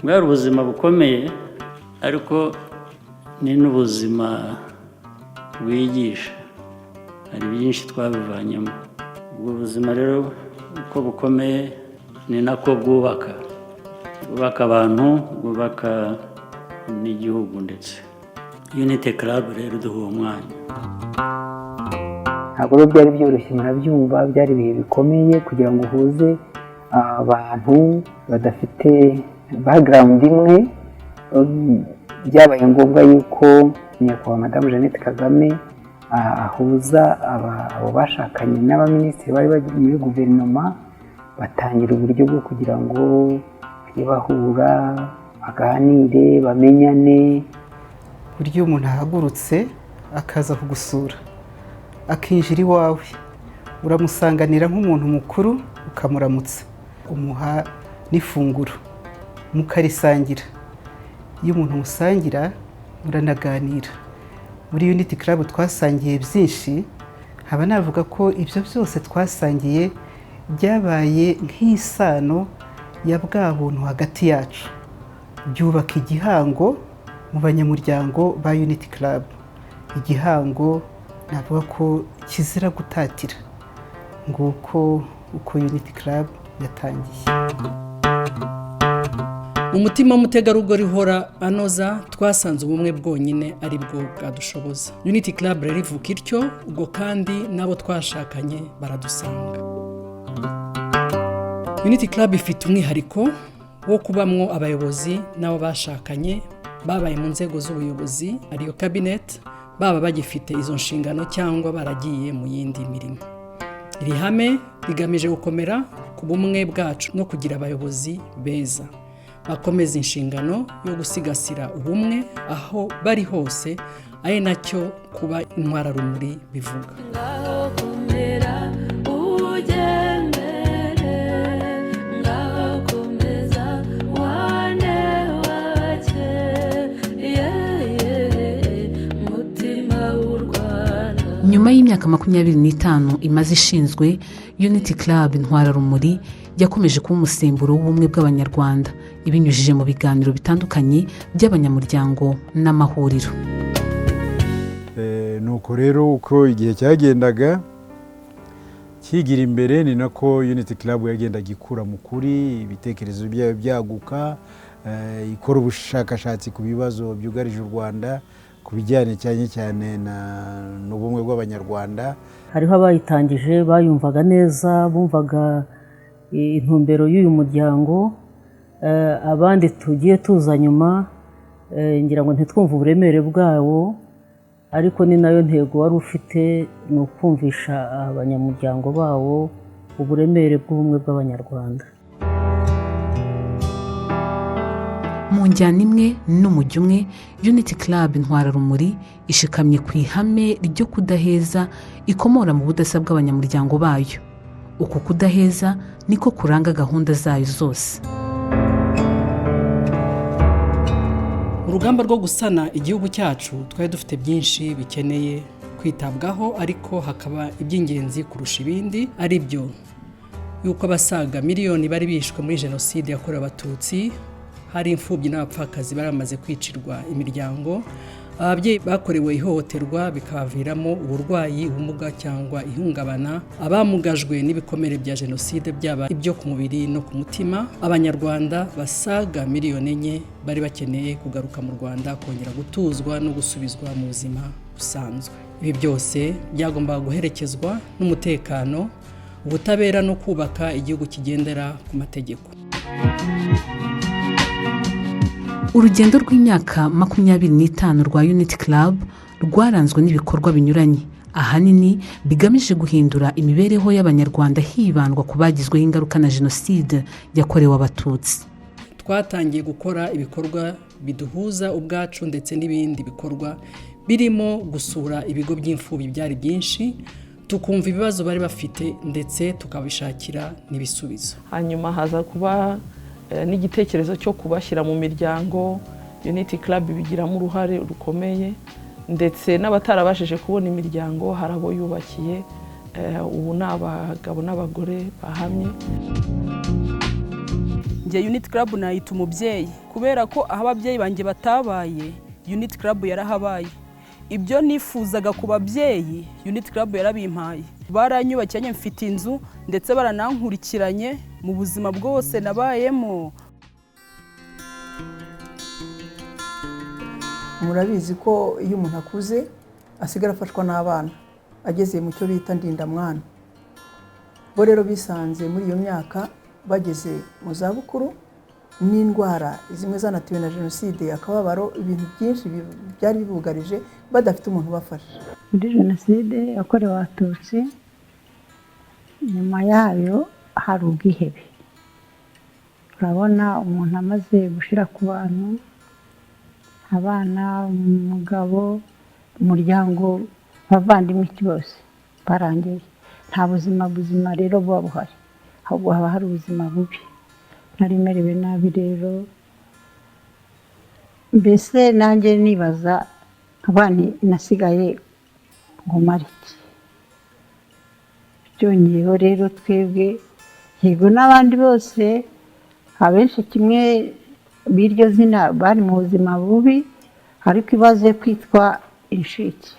Bwari ubuzima bukomeye, ariko ni n'ubuzima bwigisha. Hari byinshi twabivanyemo. Ubwo buzima rero uko bukomeye ni nako bwubaka, bwubaka abantu, bwubaka n'igihugu. Ndetse Unity Club rero iduha uwo mwanya. Ntabwo rero byari byoroshye, murabyumva, byari ibihe bikomeye kugira ngo uhuze abantu badafite background imwe. Byabaye ngombwa yuko Nyakubahwa Madamu Jeannette Kagame ahuza abo bashakanye n'abaminisitiri bari bari muri guverinoma, batangira uburyo bwo kugira ngo bajye bahura, baganire, bamenyane. Buryo umuntu ahagurutse akaza kugusura, akinjira iwawe, uramusanganira nk'umuntu mukuru, ukamuramutsa, umuha n'ifunguro mukarisangira. Iyo umuntu musangira muranaganira. Muri Unity Club twasangiye byinshi. Nkaba navuga ko ibyo byose twasangiye byabaye nk'isano ya bwa buntu hagati yacu, byubaka igihango mu banyamuryango ba Unity Club, igihango navuga ko kizira gutatira. Nguko uko Unity Club yatangiye. Mu mutima w'umutegarugori uhora anoza, twasanze ubumwe bwonyine ari bwo bwadushoboza. Unity Club rero ivuka ityo. Ubwo kandi n'abo twashakanye baradusanga. Unity Club ifite umwihariko wo kubamwo abayobozi n'abo bashakanye babaye mu nzego z'ubuyobozi, ariyo cabinet, baba bagifite izo nshingano cyangwa baragiye mu yindi mirimo. Iri hame rigamije gukomera ku bumwe bwacu no kugira abayobozi beza bakomeza inshingano yo gusigasira ubumwe aho bari hose, ari nacyo kuba intwararumuri bivuga. Ngaho komera ugendere, ngaho komeza wane wake, yeee, mutima w'u Rwanda. Nyuma y'imyaka 25 imaze ishinzwe, Unity Club Intwararumuri yakomeje kuba umusemburo w'ubumwe bw'Abanyarwanda, ibinyujije mu biganiro bitandukanye by'abanyamuryango n'amahuriro. Nuko rero uko igihe cyagendaga kigira imbere, ni nako Unity Club yagendaga ikura mu kuri, ibitekerezo byayo byaguka, ikora ubushakashatsi ku bibazo byugarije u Rwanda, ku bijyanye cyane cyane n'ubumwe bw'Abanyarwanda. Hariho abayitangije bayumvaga neza, bumvaga intumbero y'uyu muryango. Abandi tugiye tuza nyuma, ngira ngo ntitwumve uburemere bwawo, ariko ni nayo ntego wari ufite, ni ukumvisha abanyamuryango bawo uburemere bw'ubumwe bw'Abanyarwanda. Mu njyana imwe n'umujyi umwe, Unity Club Intwararumuri ishikamye ku ihame ryo kudaheza ikomora mu budasa bw'abanyamuryango bayo. Uku kudaheza niko kuranga gahunda zayo zose. Urugamba rwo gusana igihugu cyacu, twari dufite byinshi bikeneye kwitabwaho, ariko hakaba iby'ingenzi kurusha ibindi, ari byo yuko abasaga miliyoni bari bishwe muri Jenoside yakorewe Abatutsi, hari imfubyi n'abapfakazi bari bamaze kwicirwa imiryango, ababyeyi bakorewe ihohoterwa bikabaviramo uburwayi, ubumuga cyangwa ihungabana, abamugajwe n'ibikomere bya Jenoside, byaba ibyo ku mubiri no ku mutima. Abanyarwanda basaga miliyoni 4 bari bakeneye kugaruka mu Rwanda, kongera gutuzwa no gusubizwa mu buzima busanzwe. Ibi byose byagombaga guherekezwa n'umutekano, ubutabera no kubaka igihugu kigendera ku mategeko. Urugendo rw'imyaka 25 rwa Unity Club rwaranzwe n'ibikorwa binyuranye, ahanini bigamije guhindura imibereho y'Abanyarwanda, hibandwa ku bagizweho ingaruka na Jenoside yakorewe Abatutsi. Twatangiye gukora ibikorwa biduhuza ubwacu ndetse n'ibindi bikorwa birimo gusura ibigo by'imfubyi, byari byinshi, tukumva ibibazo bari bafite ndetse tukabishakira n'ibisubizo. Hanyuma haza kuba n'igitekerezo cyo kubashyira mu miryango. Unity Club ibigiramo uruhare rukomeye, ndetse n'abatarabashije kubona imiryango hari abo yubakiye. Ubu ni abagabo n'abagore bahamye. Njye Unity Club nayita umubyeyi, kubera ko aho ababyeyi banjye batabaye, Unity Club yarahabaye. Ibyo nifuzaga ku babyeyi, Unity Club yarabimpaye. Baranyubakiye, mfite inzu, ndetse baranankurikiranye mu buzima bwose nabayemo. Murabizi ko iyo umuntu akuze asigara afashwa n'abana, ageze mu cyo bita ndindamwana. Bo rero bisanze muri iyo myaka bageze mu zabukuru, n'indwara zimwe zanatewe na jenoside, akababaro, ibintu byinshi byari bibugarije, badafite umuntu ubafasha. Muri jenoside yakorewe Abatutsi, nyuma yayo hari ubwihebe. Urabona umuntu amaze gushyira ku bantu, abana, umugabo, umuryango, abavandimwe, iki bose barangiye. Nta buzima buzima rero buba buhari, ahubwo haba hari ubuzima bubi. Nari merewe nabi rero, mbese nanjye nibaza abana nasigaye ngo mare iki. Byongeyeho rero twebwe, yego n'abandi bose, abenshi kimwe b'iryo zina bari mu buzima bubi, ariko ibaze kwitwa inshike,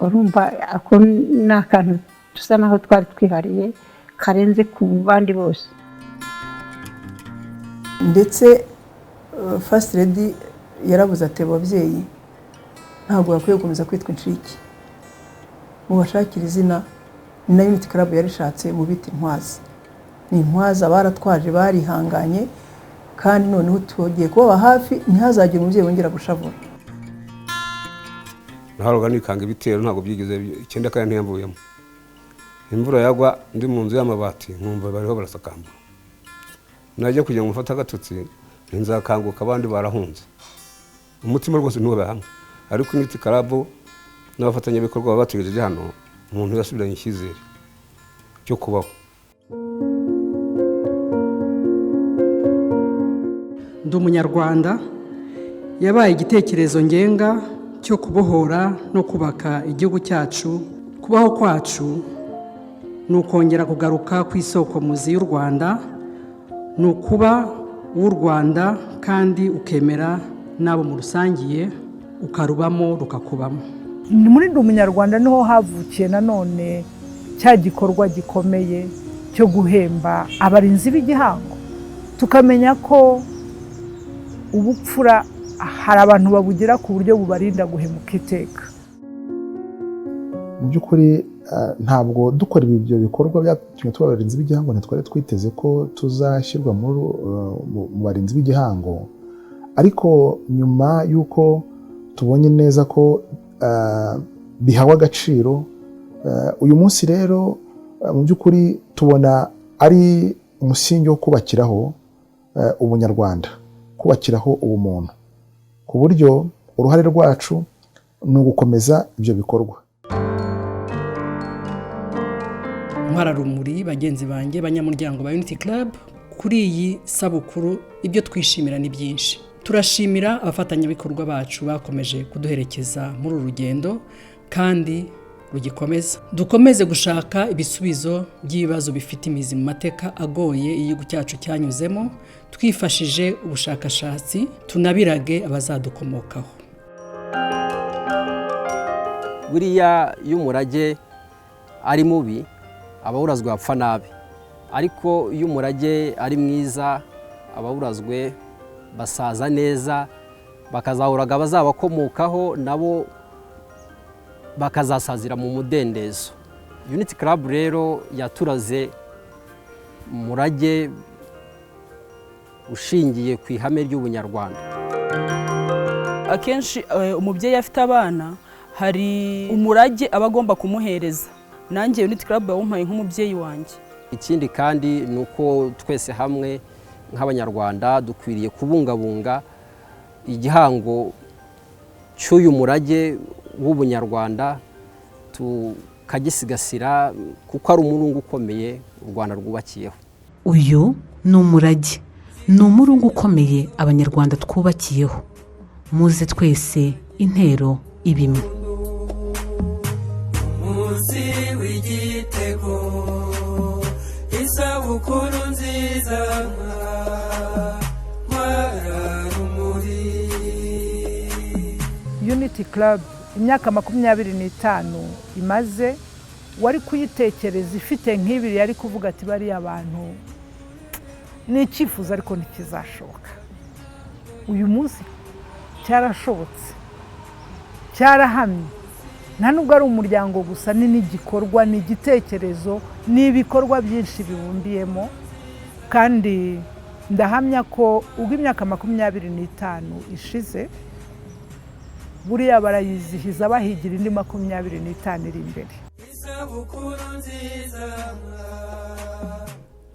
urumva ako ni akantu dusa naho twari twihariye karenze ku bandi bose. Ndetse First Lady yarabuze ati ababyeyi ntabwo bakwiye gukomeza kwitwa inshike, mubashakire izina. Ni na Unity Club yarishatse, mu bita intwaza. Ni intwaza, baratwaje, barihanganye, kandi noneho tugiye kubaba hafi, ntihazagire umubyeyi wongera gushavura. Naharoga nikanga ibitero, ntabwo byigeze 94 ntiyamvuyemo. Imvura yagwa ndi mu nzu y'amabati nkumva bariho barasakamba, najya kugira ngo mfate agatotsi nzakanguka abandi barahunze. Umutima rwose ntuba hamwe, ariko Unity Club n'abafatanyabikorwa baba batugejeje hano, umuntu yasubiranye icyizere cyo kubaho. Ndi Umunyarwanda yabaye igitekerezo ngenga cyo kubohora no kubaka igihugu cyacu. Kubaho kwacu ni ukongera kugaruka ku isoko muzi y'u Rwanda, ni ukuba w'u Rwanda kandi ukemera n'abo mu rusangiye, ukarubamo rukakubamo. Muri Ndi Umunyarwanda niho havukiye nanone cya gikorwa gikomeye cyo guhemba abarinzi b'igihango, tukamenya ko ubupfura hari abantu babugira ku buryo bubarinda guhemuka iteka. Mu by'ukuri ntabwo dukora ibyo bikorwa byatumye tuba abarinzi b'igihango, ntitwari twiteze ko tuzashyirwa mu barinzi b'igihango, ariko nyuma y'uko tubonye neza ko bihawe agaciro, uyu munsi rero mu by'ukuri tubona ari umusingi wo kubakiraho ubunyarwanda, kubakiraho ubumuntu, ku buryo uruhare rwacu ni ugukomeza ibyo bikorwa. Ntwararumuri bagenzi banjye banyamuryango ba Unity Club, kuri iyi sabukuru ibyo twishimira ni byinshi. Turashimira abafatanyabikorwa bacu bakomeje kuduherekeza muri uru rugendo kandi rugikomeza. Dukomeze gushaka ibisubizo by'ibibazo bifite imizi mu mateka agoye igihugu cyacu cyanyuzemo, twifashije ubushakashatsi, tunabirage abazadukomokaho. Buriya iyo umurage ari mubi abawurazwe bapfa nabi, ariko iyo umurage ari mwiza abawurazwe basaza neza, bakazahuraga abazabakomokaho nabo bakazasazira mu mudendezo. Unity Club rero yaturaze umurage ushingiye ku ihame ry'ubunyarwanda. Akenshi umubyeyi afite abana, hari umurage aba agomba kumuhereza. Nanjye Unity Club yawumpaye nk'umubyeyi wanjye. Ikindi kandi ni uko twese hamwe nk'Abanyarwanda dukwiriye kubungabunga igihango cy'uyu murage w'ubunyarwanda, tukagisigasira kuko ari umurungu ukomeye u Rwanda rwubakiyeho. Uyu ni umurage, ni umurungu ukomeye Abanyarwanda twubakiyeho. Muze twese intero ibimwe. Umunsi w'igitego, isabukuru nziza. nziza, Ntwararumuri. Unity Club imyaka 25 imaze, wari kuyitekereza ifite nk'ibiri yari kuvuga ati: "Bariya bantu ni icyifuzo ariko ntikizashoboka." Uyu munsi cyarashobotse, cyarahamye. Nta nubwo ari umuryango gusa, ni n'igikorwa, ni igitekerezo, ni ibikorwa byinshi bibumbiyemo. Kandi ndahamya ko ubwo imyaka 25 ishize, buriya barayizihiza bahigira indi 25 iri imbere. Isabukuru nziza.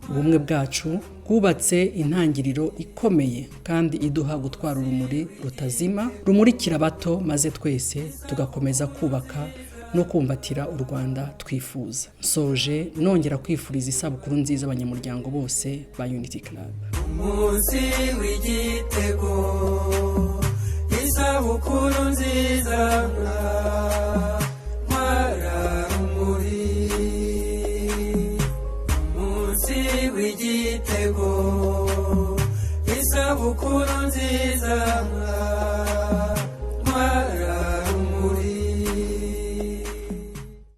Ubumwe bwacu bwubatse intangiriro ikomeye kandi iduha gutwara urumuri rutazima rumurikira abato, maze twese tugakomeza kubaka no kumbatira u Rwanda twifuza. Nsoje nongera kwifuriza isabukuru nziza abanyamuryango bose ba Unity Club. Umunsi w'igitego, isabukuru nziza, Ntwararumuri. Umunsi w'igitego, isabukuru nziza.